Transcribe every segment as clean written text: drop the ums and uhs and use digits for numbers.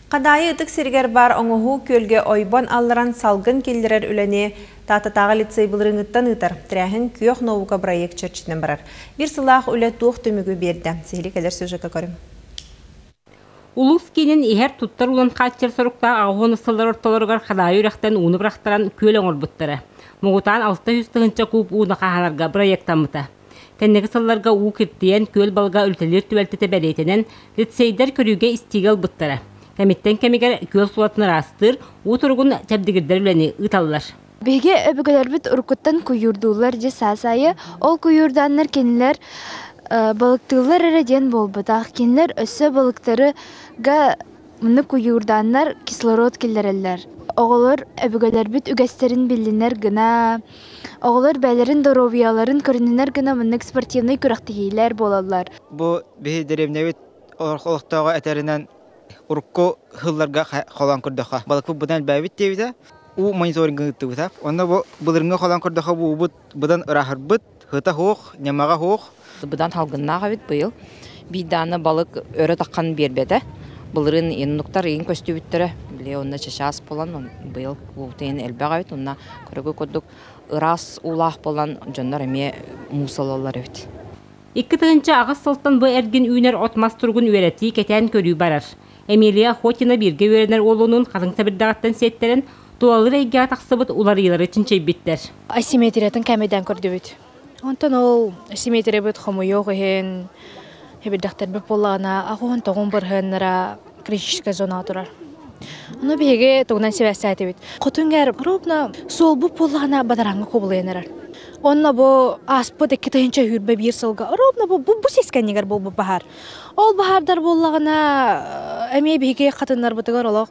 Хадаайы ытык сиригэр баар Оҥоһуу күөлгэ ойбон алларан салгын киллэрэр үлэни Тааттатааҕы лицей былырыыҥҥыттан ыытар. Тэрээһин Күөх наука бырайыак чэрчитинэн барар. Биир сыллаах үлэ туох түмүгү биэрдэ? Сиһилии кэлэр сюжекка көрүҥ. Улуус киинин иһэр туттар уунан хааччыйар соруктаах 80 сыллар ортолоругар Хадаайы үрэхтэн ууну бырахтаран күөл оҥорбуттара. Муҥутаан 600 тыһыынча куб ууну хаһаанарга бырайыактаммыта. Кэнники сылларга уу киртийэн, күөл балыга үлтэлиир түбэлтэтэ бэлиэтэнэн, лицейдэр көрүүгэ-истиигэ ылбыттара. Кэмиттэн кэмигэр күөл сулатын ыраастыыр, уу туругун чэбдигирдэр үлэни ыыталлар. Биһиги өбүгэлэрбит уруккуттан куйуурдууллар дьэ саас аайы. Ол куйуурдааннар кинилэр балыктыыллар эрэ диэн буолбатах. Кинилэр өссө балыктарыга Маннык куйуурдааннар кислород киллэрэллэр. Оҕолор өбүгэлэрбит үгэстэрин биллинэр гына, оҕолор бэйэлэрин доруобуйаларын көрүнүнэр гына маннык спортивнай күрэхтэһиилэр буолаллар. Бу биһи дэриэбинэбит олохтооҕо этэринэн урукку сылларга холоон көрдөххө балыкпыт быдан элбээбит диэбитэ, уу мониторингы ыыттыбыта. Онно бу былырыҥҥы холоон көрдөххө бу уубут быдан ырааһырбыт, сыта суох, ньамаҕа суох. Быдан салгыннаах эбит быйыл. Биир дааны балык өрө таххан биэрбэтэ. Былырыын иннуктар ыйын көстүбүттэрэ. Били онно чачаас буолан быйыл уутуйан элбэх эбит. Онно көрөгү курдук ыраас уулаах буолан дьоннор эмиэ муус ылаллар эбит. 2008 сылтан бу эргин үүнэр от-мас туругун үөрэтии, кэтээн көрүү барар. Эмилия Охотина бииргэ үөрэнэр уолунуун хатыҥ сэбирдэҕиттэн сиэттэрэн, тулалыыр эйгэҕэ тахсыбыт уларыйыылары чинчийбиттэр. Асимметриятын кэмэйдээн көрдүбүт. Онтон ол асимметриябыт хомойуох иһин эбирдэхтэрбит буоллаҕына, аҕыһын тоҕун бырыһыаннара критическая зонаҕа турар. Ону биһиги тугунан сибээстээтибит. Хотуҥҥар ровно суолбут буоллаҕына бадарааҥҥа кубулуйан эрэр. Онно бу ааспыт 2021 сылга ровно бу бу сискэннигэр буолбут баһаар. Ол баһаардар буоллаҕына эмиэ биһиги хатыннарбытыгар олох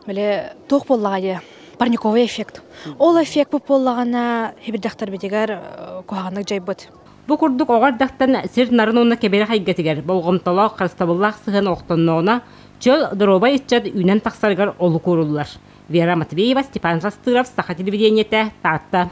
били туох буоллаҕа дии парниковый эффект. Ол эффект буоллаҕына хибирдэхтэрбитигэр куһаҕаннык дьайбыт. Бу курдук оҕо эрдэхтэн сир нарын уонна кэбирэх эйгэтигэр болҕомтолоох, харыстабыллаах сыһыан олохтонноҕуна, чөл, доруобай ыччат үүнэн тахсарыгар олук ууруллар. Вера Матвеева, Степан Растыров, Саха телевидениетэ, Таатта.